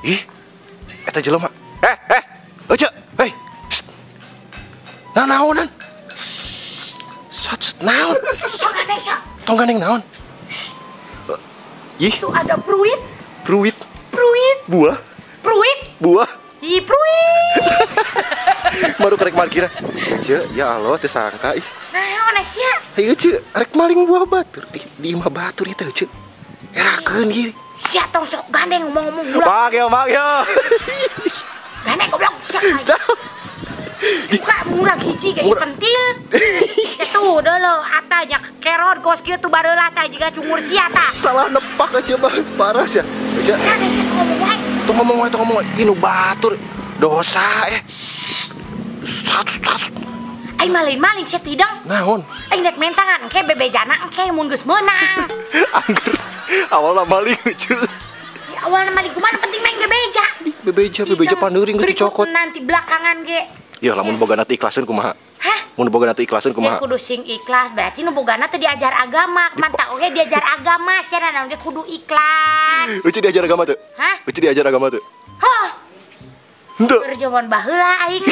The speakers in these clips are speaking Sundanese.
Ih, eta jelema. Euceu, hei. Nah, naonan? Sat, naon? Tong gandeng sia. Tong gandeng naon? Ih. Itu ada pruit. Pruit. Pruit. Buah. Pruit. Buah. Ih, pruit. Baru kerek parkir. Euceu, ya Allah teu sangka ih. Naon sia? Hei Euceu, rek maling buah batur. Ih, di imah batur ieu teh Euceu. Erakeun ieu. Sia tong sok gandeng ngomong-ngomong ulah. Mang yo. Gandeng goblok sia. Buka murah hiji ge pentil. Itu deuleu atanya kerot gos kieu tuh bareula tah jiga cungur sia tah. Salah nepak aja mah parah sia. Euceu. Gandeng sia ngomong wae. Tong ngomong wae, tong ngomong wae. Ih nu batur dosa Satu. Aing maling-maling sia tidang. Naon? Aing rek mentangan engke bebejana engke mun geus meunang. Angger awalna maling Euceu. Ya awalna maling kumaha penting main bebeja. Bebeja paneuring geus dicokot. Nanti belakangan ge. Ya lamun bogana teu ikhlaseun kumaha? Hah? Mun bogana teu ikhlaseun kumaha? Ya kudu sing ikhlas, berarti nu bogana teu diajar agama. Mantap oge diajar agama sia naon ge kudu ikhlas. Euceu diajar agama teu? Hah? Euceu diajar agama teu? Hah. Henteu. Keur jaman baheula aing.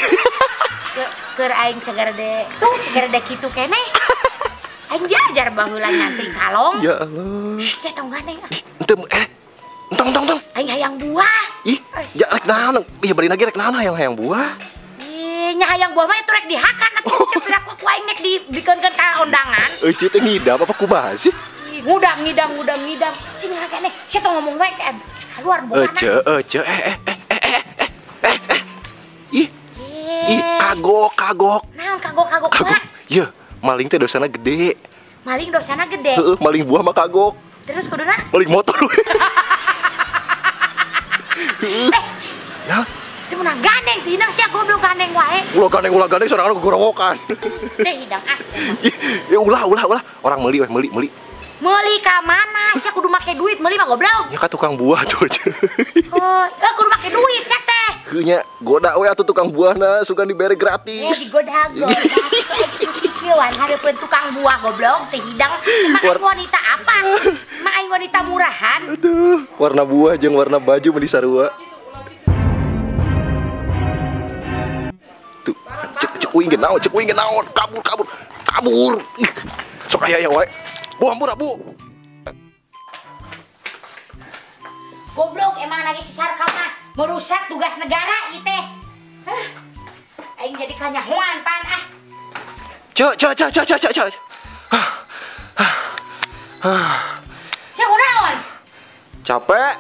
Keur aing sagarede tuh sagarede kitu keneh. Aing diajar baheula nyantri kalong. Ya Allah. Shh, teh tong gandeng. Henteu entong. Aing hayang buah. Ih, ja rek naon? Ih, bari lagi rek naon hayang buah? Ih, nya hayang buah mah itu rek dihakan atuh cepet aku aing nek dibikeunkeun ka undangan. Euceu teh ngidam apa kumaha sih? Ngudam. Cing keneh, sia tong ngomong wae keluar buahna. Euceu, Ih. Ih, kagok. Naon kagok mah? Yeuh, maling teh dosana gede. Maling dosana gede? Heeh, maling buah mah kagok. Terus kuduna? Maling motor. Ya. Teu meunang gandeng teh hidang sia goblok gandeng wae. Ulah gandeng sorangan gogorowokan. Teh hidang ah. Ya ulah. Orang meuli weh, meuli. Meuli ka mana? Sia kudu make duit meuli mah goblok. Ya ka tukang buah tuh. Oh, kudu make duit sia teh. Heuh nya, goda we atuh tukang buahna sugan dibere gratis. Eh digoda. Kiciwan hareupeun tukang buah goblok teh hidang. Emang aing wanita apa? Emang aing wanita murahan? Aduh, warna buah jeung warna baju meuni sarua. Tuh, cek uing ge naon, kabur. Sok aya wae. Bu hampura, Bu. Goblok emang lagi si Sarka mah merusak tugas negara ieu teh. Hah. Aing jadi kanyahoan pan ah. Cek. Sia kunaon? Capek.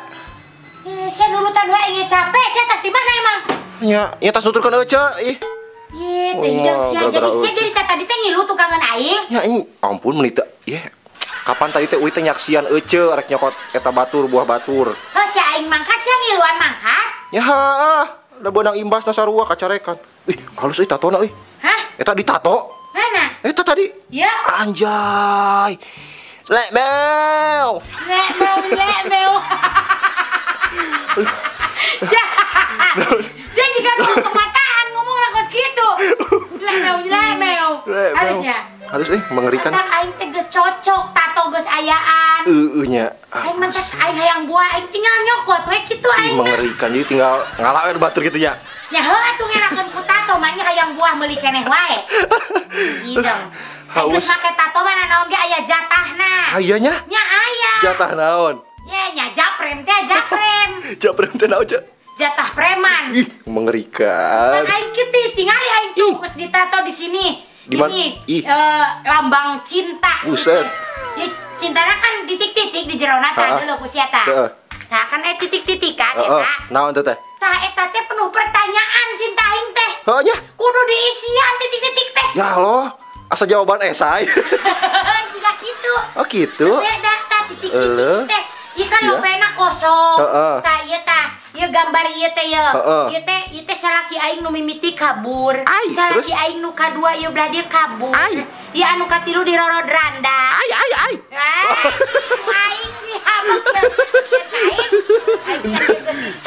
Ih, sia nurutan wae aing capek, sia tas di mana emang? Nya, nya tas nuturkeun Euceu ih. Ih, teh hidang sia jadi sia jadi tadi teh ngilu tukangan aing. Ya aing ampun meuni teh. Ih. Kapan tadi teh uih teh nyaksian Euceu rek nyokot eta batur buah batur. Heuh sia aing mangkat sia ngiluan mangkat. Ya heeh, da beunang imbasna sarua kacarekan. Ih, halus euy tatona euy. Hah? Eta ditato. Mana? Eta tadi. Ya. Anjay. Lek meo. Lek meo. Sia jika nu kemataan ngomong lah kos kitu. Lek meo. Halus ya. Halus euy, mengerikan. Kan aing teh geus cocok tato geus ayaan. Heueuh nya. Aing mah teh aing hayang buah aing tinggal nyokot we kitu aing. Mengerikan jadi tinggal ngalaweun batur kitu nya. Ya heuh atuh ngerakeun ku tato mah nya hayang buah meuli keneh wae. Hidang. Haus. Geus make tato mah naon ge aya jatahna. Aya nya? Nya aya. Jatah naon? Ye nya japrem teh japrem. Japrem teh naon, Cek? Jatah preman. Ih, mengerikan. Kan aing kitu tingali aing tuh geus ditato di sini. Ini lambang cinta. Buset. Ya cintana kan titik-titik di jerona tah deuleu ku sia tah. Heeh. Tah kan aya titik-titik kan eta. Naon teh teh? Tah eta teh penuh pertanyaan cinta aing teh. Heuh nya. Kudu diisian titik-titik teh. Ya Allah. Asa jawaban esai. Jika gitu. Oh gitu. Beda tah titik-titik teh. Ieu kan lopena kosong. Tah ieu tah. Ieu gambar ieu teh ieu. Ieu teh ieu teh salaki aing nu mimiti kabur. Salaki aing nu kadua ieu belah dieu kabur. Ieu anu katilu dirorod randa. Ai ai ai. Aing dihabek aing.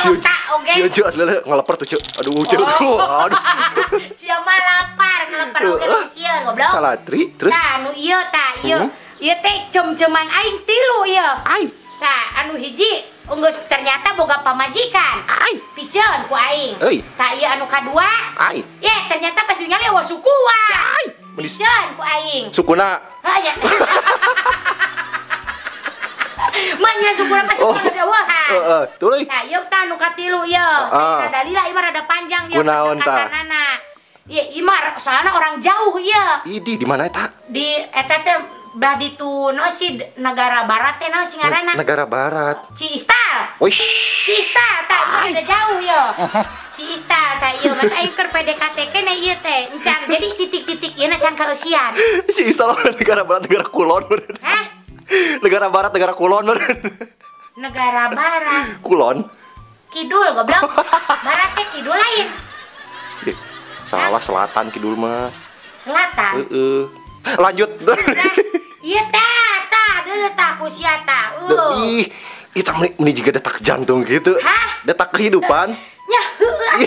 Aing oge. Sieun Ceu asli ngaleper tuh Ceu. Aduh Ceu. Aduh. Sia mah lapar, ngaleper oge sieun goblok. Salatri terus. Tah anu ieu tah ieu. Ieu teh cem-ceman aing tilu ieu. Ai. Tah anu hiji geus ternyata boga pamajikan. Ai. Piceun ku aing. Tah ieu anu kadua. Ai. Ye ternyata pas ningali eueuh sukuan. Ai. Piceun ku aing. Sukuna. Heuh nya. Manya sukuna pas sukuna geus eueuh. Heeh, tuluy. Tah ieu tah anu katilu ieu. Heeh. Dalila ieu mah rada panjang ieu. Kunaon tah? Ieu mah soalna orang jauh ieu. Idi di mana eta? Di eta teh belah ditu no si negara barat teh no si ngaranna. Negara barat. Ciistal. Wish. Ciistal tah ieu rada jauh ieu. Ciistal tah ieu mah aing keur PDKT keneh ieu teh. Encan jadi titik-titik ieu na can kaeusian. Ciistal negara barat negara kulon. Hah? Negara barat negara kulon. Negara barat. Kulon. Kidul goblok. Barat teh kidul lain. Salah selatan kidul mah. Selatan. Heeh. Lanjut. Iya tah tah deuleu tah ku sia tah. Ih, ih tah meni jiga detak jantung gitu. Hah? Detak kehidupan. Nya heueuh.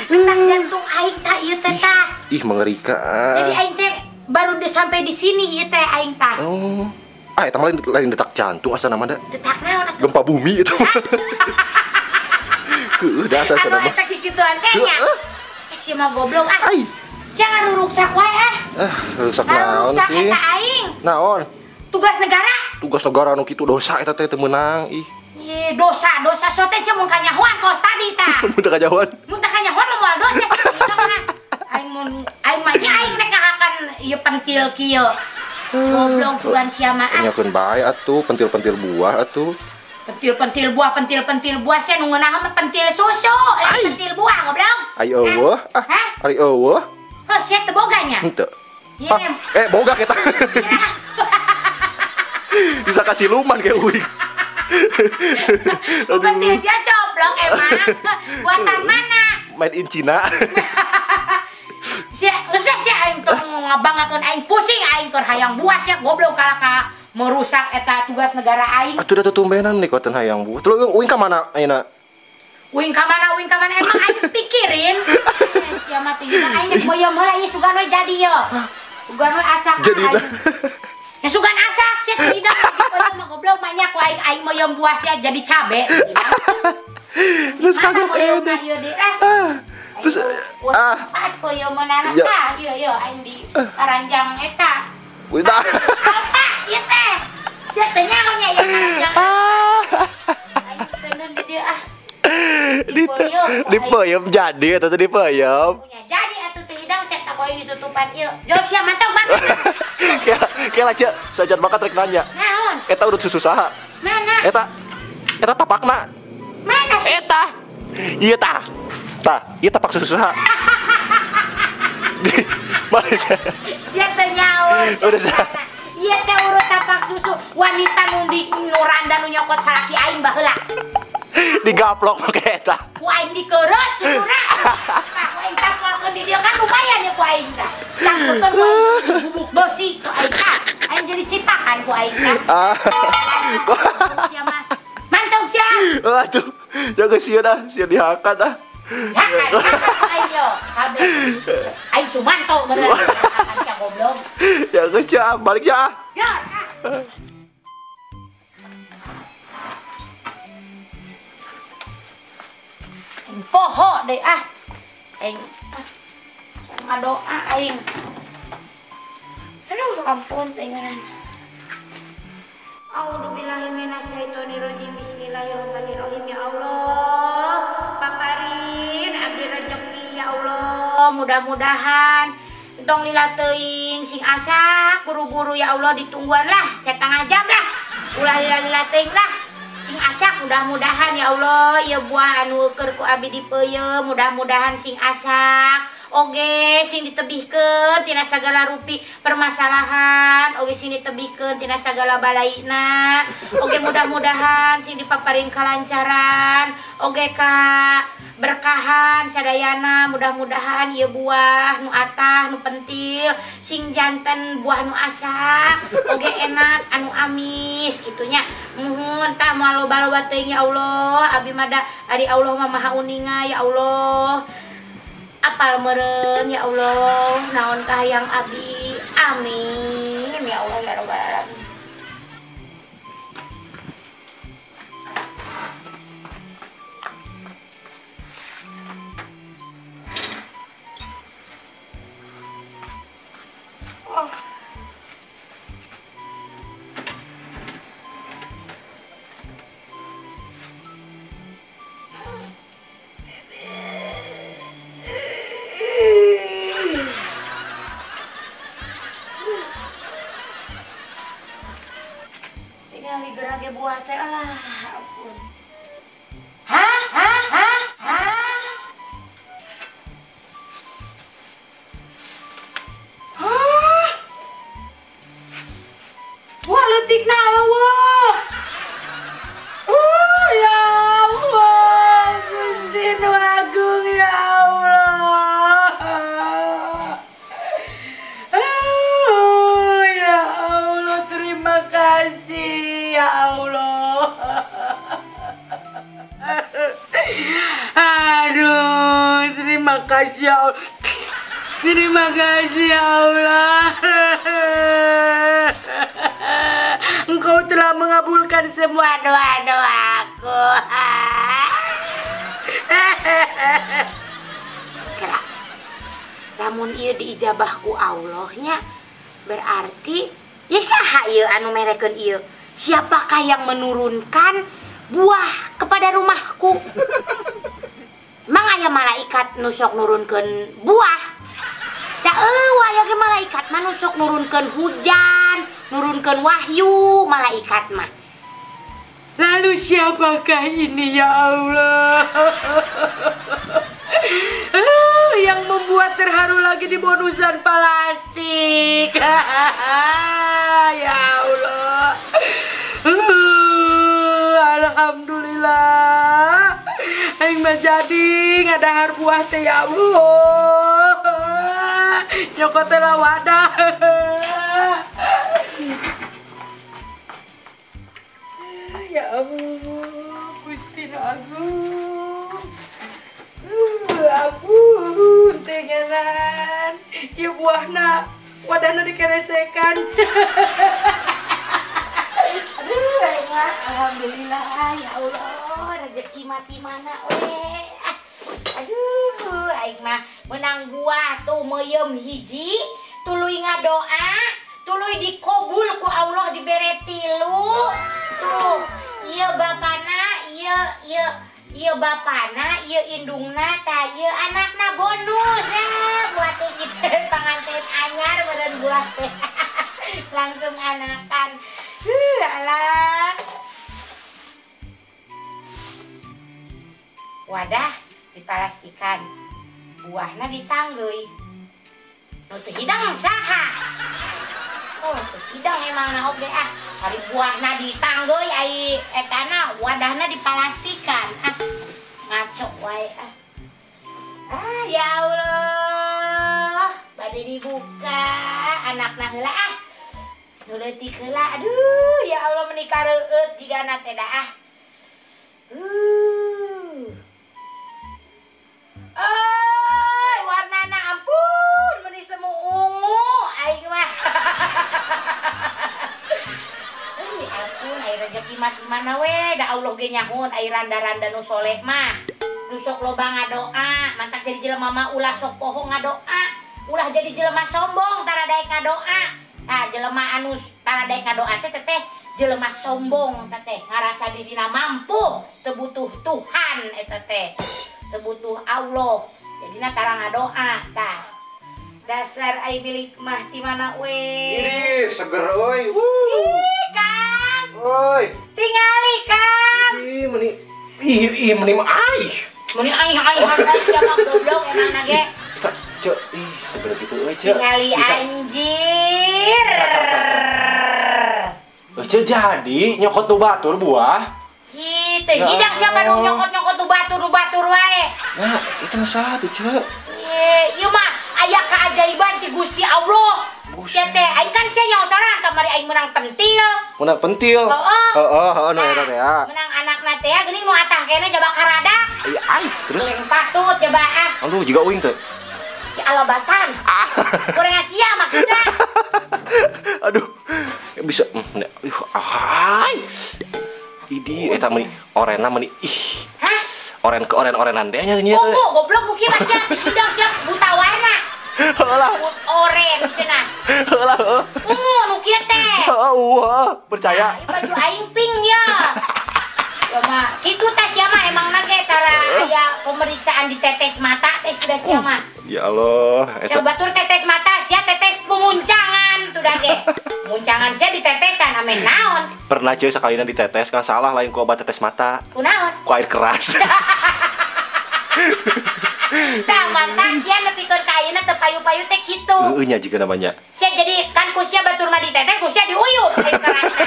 Detak jantung aing tah ieu teh tah. Ih, mengerikan. Jadi aing teh baru sampai di sini ieu teh aing tah. Oh. Ah, eta mah lain detak jantung asa nama da. Detak naon atuh? Gempa bumi itu. Heueuh, da asa nama. Anu eta kikituan teh nya. Heeh. Sia mah goblok ah. Ai. Sia ngaruruksak wae ah. Ah, ruksak naon sih? Eta aing. Naon? Tugas negara. Tugas negara anu kitu dosa eta teh teu meunang ih. Ye, dosa, dosa so teh sia mun kanyahoan kos tadi tah. Mun teu kanyahoan. Mun teu kanyahoan moal dosa sia mah. Aing mun aing mah nya aing rek ngahakan ieu pentil kieu. Goblok sugan sia mah ah. Nyakeun bae atuh pentil-pentil buah atuh. Pentil-pentil buah, pentil-pentil buah sia nu ngeunah mah pentil susu, lain pentil buah goblok. Ai eueuh ah. Ari eueuh. Heuh sia teu boga nya? Henteu. Boga kita. Bisa kasih luman kayak uing. Pentil sia coplok emang. Buatan mana? Made in China. Sia geus sia aing tong ngabangakeun aing pusing aing keur hayang buah sia goblok kalah ka merusak eta tugas negara aing. Atuh da tutumbenan nih koten hayang buah. Terus uing ka mana ayeuna? Uing ka mana emang aing pikirin. Sia mah teh aing nek boyom heula ieu sugan we jadi ye. Sugan we asak aing. Ya sugan asak sia teh hidang boyom mah goblok mah nya ku aing aing moyom buah sia jadi cabe. Terus kagok edan. Terus ah koyo manana tah ieu ieu aing di paranjang eta. Udah. Alta ieu teh. Sia teh nyaho nya ieu paranjang. Aing teuneun di dieu ah. Dipeuyeum jadi eta teh dipeuyeum. Punya jadi atuh teh hidang sia tak koyo ditutupan ieu. Jo sia mantau banget. Kela Ceu, sajan bakat rek nanya. Naon? Eta urut susu saha? Mana? Eta. Eta tapakna. Mana sih? Eta. Ieu tah. Tah, ieu tapak susu saha? Mana sia teh nyaho. Udah sia. Ieu teh urut tapak susu wanita nu di nu randa nu nyokot salaki aing baheula. Digaplok make eta. Ku aing dikeureup susuna. Tah ku aing tampolkeun di dieu kan lumayan ya ku aing tah. Cangkeun ku aing bubuk besi ku aing tah. Aing jadi citakan ku aing tah. Sia mah. Mantap sia. Aduh, jaga sieun ah, sieun dihakan ah. Ya, ayo, kabeh. Aing Sumanto meureun. Akan sia goblok. Ya geus sia, balik ya. Ya. Aing poho deui ah. Aing ah. Ngadoa aing. Aduh, ampun teh. A'udzubillahi minasyaitonirrajim. Bismillahirrahmanirrahim. Ya Allah, paparin abdi rezeki ya Allah. Mudah-mudahan entong lila teuing sing asak buru-buru ya Allah, ditungguan lah setengah jam lah. Ulah lila-lila teuing lah. Sing asak mudah-mudahan ya Allah, ya buah anu keur ku abdi dipeuyeum mudah-mudahan sing asak. Oge sing ditebihkeun tina sagala rupi permasalahan, oge sing ditebihkeun tina sagala balaina, oge mudah-mudahan sing dipaparin kalancaran, oge ka berkahan sadayana, mudah-mudahan ieu buah nu atah nu pentil sing janten buah nu asak, oge enak anu amis kitunya. Muhun tah moal loba-loba teuing ya Allah, abdi mah da ari Allah mah maha uninga ya Allah. Apal meureun ya Allah, naon kahayang abdi. Amin ya Allah ya rabbal alamin. Oh. Buah teh alah ampun. Hah? Hah? Hah? Hah? Hah? Buah leutikna eueuh. Ya Allah, Gusti nu agung ya Allah. Ya Allah, terima kasih ya Allah. Aduh, terima kasih ya Allah. Terima kasih ya Allah. Engkau telah mengabulkan semua doa-doaku. Kira, lamun ieu diijabah ku Allahnya, berarti ya saha ieu anu merekeun ieu? Siapakah yang menurunkan buah kepada rumahku? Emang aya malaikat nu sok nurunkeun buah? Da eueuh aya ge malaikat mah nu sok nurunkeun hujan, nurunkeun wahyu malaikat mah. Lalu siapakah ini ya Allah? Yang membuat terharu lagi di bonusan plastik. Ya Allah. Alhamdulillah. Aing mah jadi ngadahar buah teh ya Allah. Nyokot teh wadah. Ya Allah, Gusti nu agung. Ampun tengenan. Ieu buahna wadahna dikeresekan. Aduh, alhamdulillah ya Allah, rezeki mati mana we. Aduh, aing mah menang buah tuh meuyeum hiji, tuluy ngadoa, tuluy dikobul ku Allah dibere tilu. Tuh, ieu bapana, ieu bapana, ieu indungna, tah ieu anakna bonus ya buat kita panganten anyar meureun buah teh. Langsung anakan. Alah. Wadah dipalastikan, buahna ditanggeui. Nu teu hidang saha? Oh, teu hidang emangna oge ah. Ari buahna ditanggeui ai etana wadahna dipalastikan. Ah, ngaco wae ah. Ah, ya Allah. Bade dibuka anakna heula ah. Nu leutik heula. Aduh, ya Allah menikah reueut jigana teh da ah. Euy, warnana ampun meuni semu ungu aing mah. Euy, ampun ai rezeki mah di mana we, da Allah ge nyahoon ai randa-randa nu soleh mah. Nu sok loba ngadoa, mantak jadi jelema mah ulah sok poho ngadoa. Ulah jadi jelema sombong tara daek ngadoa. Nah, jelema anu tara daek ngadoa teh teteh jelema sombong teteh ngarasa dirina mampu, teu butuh Tuhan eta teh. Teu butuh Allah. Jadina tara ngadoa tah. Dasar ai milik mah ti mana we. Ini seger euy. Wuh. Kang. Oi. Tingali Kang. Ih meni ih meni mah ai. Meni ai ai ai siapa goblok emang na ge. Cek, ih seger gitu euy cek. Tingali anjir. Cek jadi nyokot nu batur buah. Kitu hidang siapa nu nyokot-nyokot nu batur wae. Nah, itu masalah tuh cek. Ieu mah aya keajaiban ti Gusti Allah. Sia teh aing kan sia nyaosaran kamari aing menang pentil. Menang pentil. Heeh. Heeh, heeh nu eta teh ya. Menang anakna teh geuning nu atah kene jaba karadak. Ai ai terus goreng patut jaba ah. Aduh jiga uing teh. Ya alabatan. Ah. Goreng Asia maksudna. Aduh. Bisa ai. Idi eta meuni orena meuni ih. Hah? Oren ke oren-orenan teh nya nya. Ungu goblok nu kieu mah sia hidang sia buta warna. Heulah. Oren cenah. Heulah heuh. Ungu nu kieu teh. Heuh, percaya. Nah, baju aing pink ya. Ya mah kitu teh sia mah emangna ge tara aya pemeriksaan di tetes mata teh sudah sia mah. Ya Allah, eta. Coba batur tetes mata sia tetes pemuncangan tuh dah ge. Muncangan sia ditetesan ame naon. Pernah ceu sakalina ditetes kan salah lain ku obat tetes mata. Ku naon? Ku air keras. Tah mantap sia nepikeun ka ayeuna teu payu-payu teh kitu. Heueuh nya jiga namanya. Sia jadi kan ku sia batur mah ditetes ku sia diuyup air kerasna.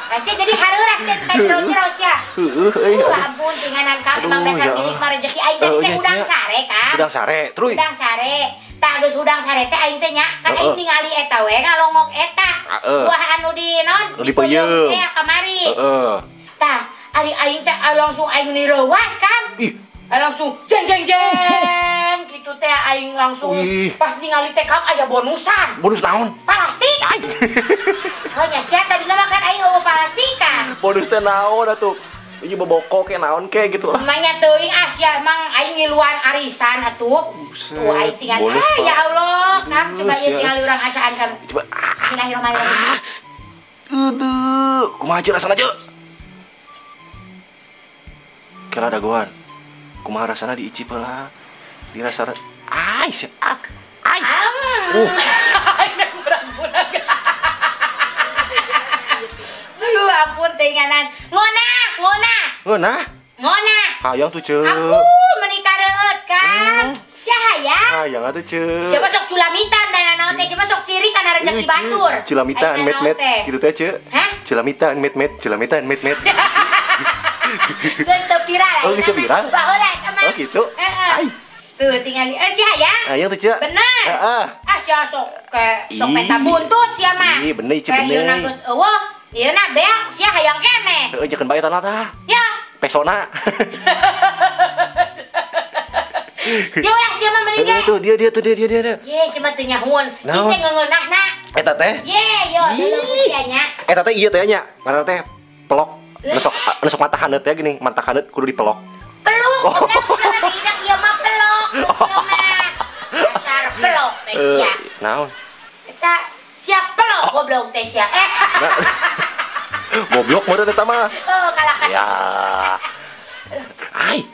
Kan sia jadi hareuras teh ka jero-jero sia. Heueuh euy. Ampun tinganan ka emang dasar milik mah rezeki aing teh udang sare ka. Udang sare, truy. Udang sare. Tah geus udang sare teh aing teh nya kan aing ningali eta we ngalongok eta. Buah anu di naon? Di peuyeum teh kamari. Heeh. Tah ari aing teh langsung aing nireuwas kan. Ih. Langsung jeng jeng jeng gitu teh aing langsung. Wih. Pas ningali teh kam aya bonusan. Bonus naon? Plastik. Heuh nya sia tadina mah kan aing eueuh plastikan. Bonus teh naon atuh? Ieu boboko ke naon ke gitu lah. Emangnya teuing ah sia emang aing ngiluan arisan atuh. Tuh aing tinggal ah ya Allah, kam coba ieu tinggal urang acaan kam. Coba. Bismillahirrahmanirrahim. Aduh, kumaha aja rasana aja? Kira dagoan. Kumaha rasana diicip heula. Dirasa ai sia ai. Aduh ampun tinganan. Ngona, ngona. Ngona? Ngona. Hayang tuh ceu. Ampun meuni kareueut kan. Sia hayang. Hayang atuh ceu. Siapa sok culamitan dan naon teh, siapa sok sirik kana rezeki batur. Culamitan met-met kitu teh ceu. Hah? Culamitan met-met, culamitan met-met. Geus teu viral. Oh, geus teu viral. Baheula eta mah. Oh, gitu. Heeh. Tuh tingali si hayang. Hayang tuh ceu. Bener. Heeh. Ah sia sok ke sok peta buntut sia mah. Ih, bener ceu bener. Yeuna geus eueuh, yeuna beak sia hayang keneh. Heeh, jeung bae tanah tah. Ya. Pesona. Ya ulah sia mah mending ge. Tuh dia dia tuh dia dia dia. Ye, sia mah teu nyahueun. Ieu teh ngeungeunahna. Eta teh? Ye, yo leuleung sia nya. Eta teh ieu teh nya. Ngaranna teh pelok. Nusok nusok mata haneut teh gini, mata haneut kudu dipelok. Peluk, goblok sia mah hidang ieu mah pelok, ieu mah. Dasar pelok teh sia. Naon? Eta sia pelok goblok teh sia. Goblok meureun eta mah. Oh, kalah kasih. Ya. Ai.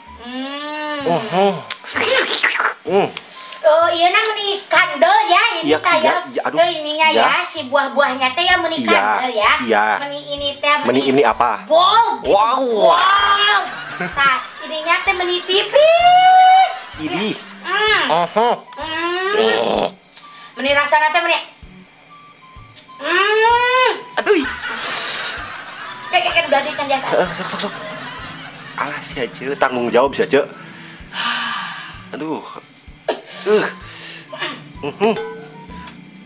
Oh, iya nah meni kandel ya ini ya, teh ya. Ya, aduh. Ininya ya, si buah-buahnya teh ya meni kandel ya. Iya. Meni ini teh meni ini apa? Bol. Gitu. Wow. Wow. Nah, ininya teh meni tipis. Ini. Meni rasana teh meni. Aduh. Kayak udah dican biasa. Sok sok sok. Alah sia ceu, tanggung jawab sia ceu. Aduh.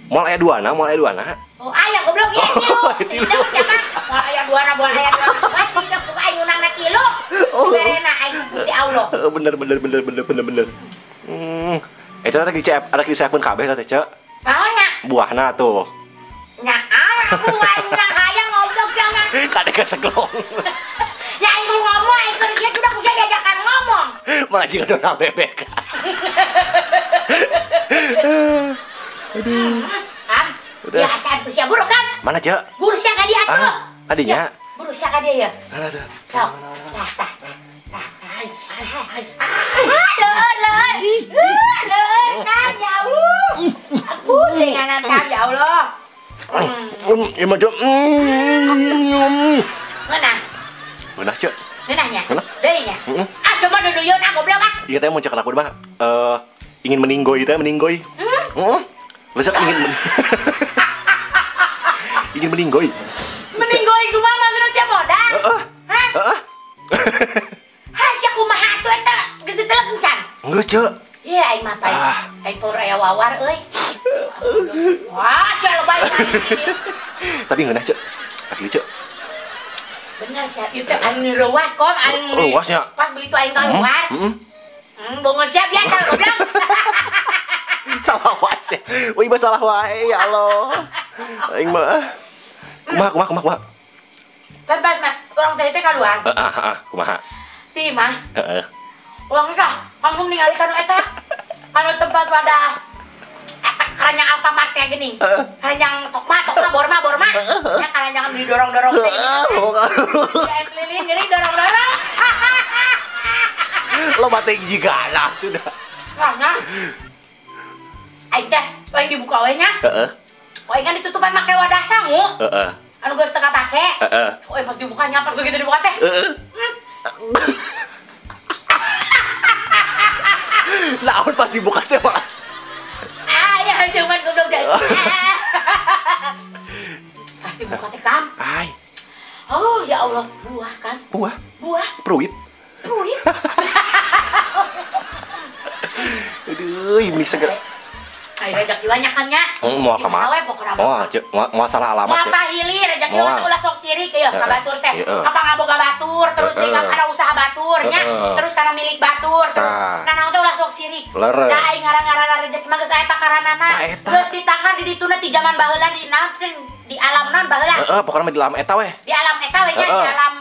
Moal aya duana, moal aya duana. Oh, aya goblok ieu tilu. Tidak siapa? Moal aya duana, moal aya duana. Wah, tidak buka aing unangna tilu. Berena aing Gusti Allah. Bener bener bener bener bener bener. Eta teh rek diseepkeun kabeh teh, Ceu. Naon nya? Buahna tuh. Nya aku aing unang hayang goblok jangan. Kadek seglong. Ya aing ngomong, aing keur ieu udah kudu diajakan ngomong. Malah jeung Donald bebek. Aduh. Kam. Udah. Ya asaan ku sia buru kam. Mana, Cek? Buru sia ka dia atuh. Adinya. Buru sia ka dia ya. Alah tuh. Sok. Tah tah. Tah. Ai ai ai. Leueur leueur. Leueur kam ya Allah. Ampun denganan kam ya Allah. Ieu mah Cek. Ngeunah. Ngeunah, Cek. Ngeunahnya? Deui nya. Ah semua duduyun ah goblok ah. Iya teh mun cek aku mah ingin meninggoi teh meninggoi. Heeh. Besok ingin ingin meninggoi. Meninggoi kumaha maksudna sia modal? Heeh. Hah? Heeh. Hah sia kumaha atuh eta geus ditelek encan? Geus, Cek. Ieu aing mah pae. Aing power aya wawar euy. Wah, sia loba aing. Tapi ngeunah, Cek. Asli, Cek. Bener sia, ieu teh aing reuas kom aing. Reuasnya. Pas begitu aing keluar. Heeh. Bongo sia biasa goblok. Salah wae sih. Wih, salah wae ya Allah. Aing mah. Kumaha kumaha kumaha kumaha. Pas mah urang tadi teh kaluar. Heeh, heeh, kumaha. Ti mah. Heeh. Urang teh langsung ningali kanu eta. Kanu tempat wadah keranjang Alfamart teh geuning. Keranjang Tokma, Tokma Borma, Borma. Ya keranjang didorong-dorong teh. Heeh. Ya es lilin geuning dorong-dorong. Lo batik jigana tuh dah. Nah, nah. Aing teh aing dibuka we nya. Heeh. Aing kan ditutupan make wadah sangu. Heeh. Anu geus teu kapake. Heeh. Aing pas dibukanya pas begitu dibuka teh. Heeh. Naon pas dibuka teh mas? Ah ya cuman goblok teh. Pas dibuka teh kam. Ai. Oh ya Allah, buah kan? Buah. Buah. Pruit. Pruit. Aduh, ini seger. Ayo rezeki banyak kan nya. Mau ka mana? Moal, moal salah alamat. Moal pahili rezeki mah ulah sok sirik ieu ka batur teh. Apa ngaboga batur terus deui kana usaha batur nya, terus kana milik batur terus nanaon teh ulah sok sirik. Da aing ngaran-ngaran rezeki mah geus aya takaranana. Geus ditakar di dituna ti zaman baheula di naon teh di alam naon baheula. Heeh, pokona mah di alam eta weh. Di alam eta we nya, di alam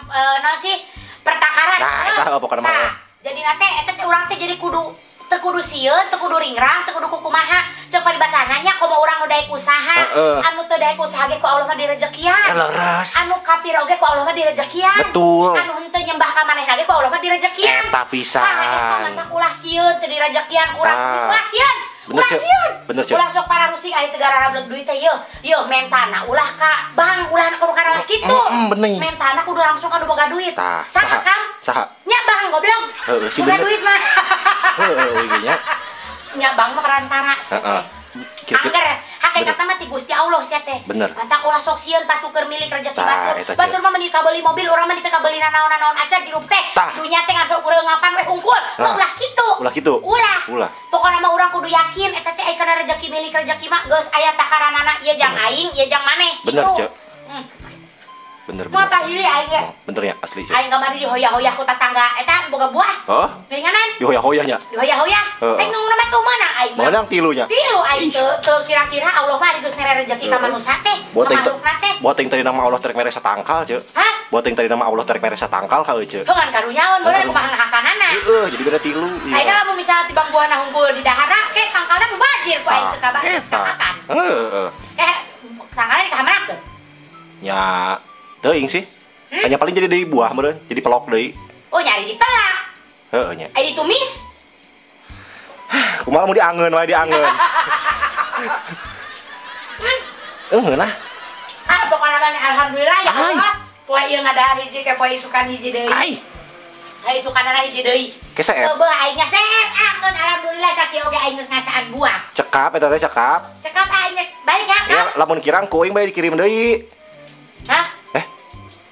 naon sih pertakaran. Nah, eta pokona mah. Jadi nate eta teh urang teh jadi kudu teu kudu sieun, teu kudu ringrang, teu kudu kukumaha. Ceuk paribasana nya komo urang nu daek usaha, anu teu daek usaha ge ku Allah mah direjekian. Leres. Anu kafir oge ku Allah mah direjekian. Betul. Anu henteu nyembah ka manehna ge ku Allah mah direjekian. Eta pisan. Tah eta mah ulah sieun teu direjekian kurang ulah sieun. Ulah sieun. Bener, Cek. Ulah sok pararusing ari teu gararablek duit teh yeuh. Yeuh mentana ulah ka bank, ulah kudu karawas kitu. Bener. Mentana kudu langsung ka nu boga duit. Saha kam? Saha? Nya bank goblok. Heeh, si boga duit mah. Heeh, nya. Nya bank mah perantara sia teh. Angger hakikatna mah ti Gusti Allah sia teh. Bener. Mantap ulah sok sieun patuker milik rezeki batur. Batur mah meuni kabeuli mobil, urang mah teu kabeuli nanaon-nanaon acan hirup teh. Dunya teh ngan sok urang ngapan we hungkul. Ulah kitu. Ulah kitu. Ulah. Ulah. Pokona mah urang kudu yakin eta teh ai kana rezeki milik rezeki mah geus aya takaranana ieu jang aing, ieu jang maneh. Bener, Cek. Bener, bener. Mau pahili aing ge. Bener ya, asli, Cek. Aing kamari dihoyah-hoyah ku tatangga eta boga buah. Heeh. Ringanan. Dihoyah-hoyahnya. Dihoyah-hoyah. Aing nunggu mah tuh meunang aing. Meunang tilunya. Tilu aing teu kira-kira Allah mah geus mere rezeki ka manusia teh. Buat aing tadi nama Allah terek mere satangkal, Cek. Hah? Buat aing tadi nama Allah terek mere satangkal ka euy, Cek. Heuh karunyaeun meureun kumaha ngahakanana. Heeh, jadi beda tilu. Aing lamun misalnya tibang buahna hungkul di daharna ke tangkalna mubajir ku aing teu kabakan. Heeh. Eh, tangkalna dikahamanakeun? Nya teuing sih. Hanya paling jadi deui buah meureun, jadi pelok deui. Oh, nyari ditelak. Heeh nya. Ai ditumis. Kumaha mun diangeun wae diangeun. Ngeunah. Ah, pokona mah alhamdulillah ya Allah. Poe ieu ngadahar hiji ke poe isukan hiji deui. Ai. Ai isukanana hiji deui. Keseep. Coba aing ngasep, ah alhamdulillah sakieu oge aing geus ngasaan buah. Cekap eta teh cekap. Cekap aing balik ya, Ya, lamun kirang ku aing bae dikirim deui. Hah?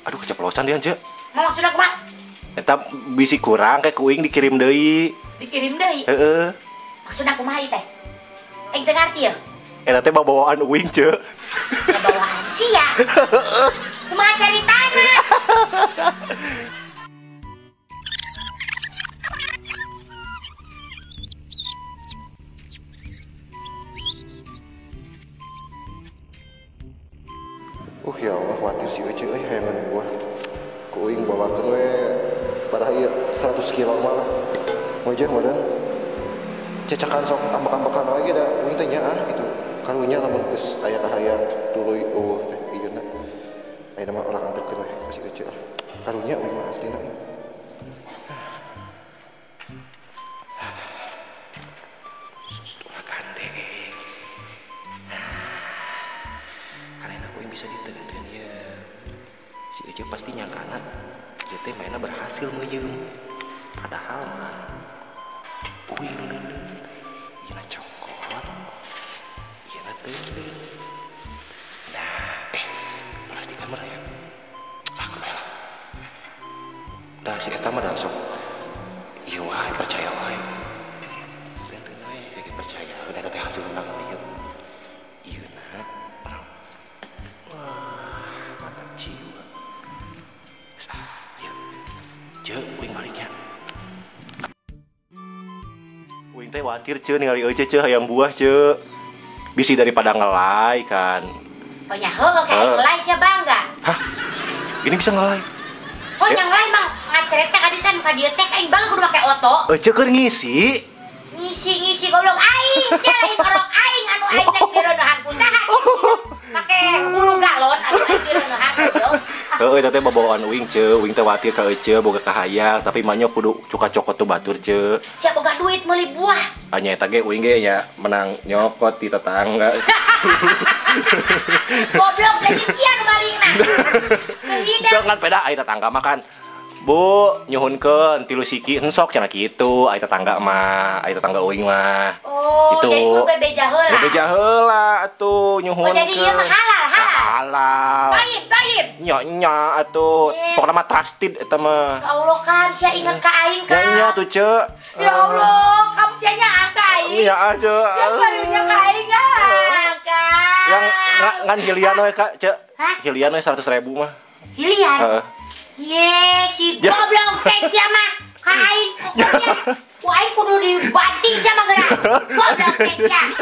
Aduh, keceplosan dia, Cek. Mau maksudna kumaha? Eta bisi kurang kayak ku aing dikirim deui. Dikirim deui? Heeh. Maksudna kumaha ieu teh? Aing teu ngarti yeuh. Eta teh bawaan uing, Cek. Bawaan sia. Kumaha caritana? Ya Allah, khawatir si Ece euy hayangan buah. Ku uing bawakeun we barah ieu 100 kilo malah. Mojeun meureun. Cecakan sok ambek-ambekan wae ge da uing teh nyaah gitu. Karunya lamun geus aya kahayang tuluy eueuh teh ieuna. Ayeuna mah urang anterkeun we ka si Ece. Karunya uing mah aslina ieu. Ulah gandeng. Karena aku bisa diteundeun ieu. Si Ece pasti nyangkana ieu teh mainna berhasil meuyeum. Padahal mah uing nu neundeun. Ieuna cokot. Ieuna teundeun. Nah, plastikan mah ya. Ah, kemana lah. Dah si eta mah dah sok. Ieu wae percaya wae. Teundeun we kayak percaya. Udah eta teh hasil menang ieu. Ieuna orang. Wah, mantap jiwa. Ah, ayo. Ceu, uing baliknya. Uing teh watir ceu ningali euceu ceu hayang buah ceu. Bisi daripada ngelai kan. Oh nya heueuh kayak ngelai sia bangga. Hah? Ini bisa ngelai. Oh nya ngelai mah ngaceret teh ka dieu teh ka dieu teh aing bangga kudu make oto. Euceu keur ngisi. Ngisi-ngisi goblok aing sia lain orok aing anu aing teh direuneuhan ku saha. Make hulu galon anu aing direuneuhan goblok. Heueuh eta teh babawaan uing ceu, uing teh watir ka euceu boga kahayang tapi manyo kudu cuka cokot tuh batur ceu. Sia boga duit meuli buah. Anya eta ge uing ge nya menang nyokot di tetangga. Goblok jadi sia nu malingna. Teu kan peda ai tetangga mah kan. Bu, nyuhunkeun 3 siki ensok cenah kitu ai tetangga mah, ai tetangga uing mah. Oh, gitu. Jadi kudu bebeja heula. Bebeja heula atuh nyuhunkeun. Oh, jadi ieu mah halal, halal. Halal. Taib, taib. Nya nya atuh. Pokona mah trusted eta mah. Ya Allah, kam sia inget ka aing ka. Nya nya tuh, Ceu. Ya Allah, kam sia nya ka aing. Nya aja. Sia karunya ka aing ah, ka. Yang ngan hilian we ka, Ceu. Hah? Hilian we 100.000 mah. Hilian? Heeh. Ye, si goblok teh sia mah ka aing pokoknya ku aing kudu dibanting sia mah geura. Goblok teh sia.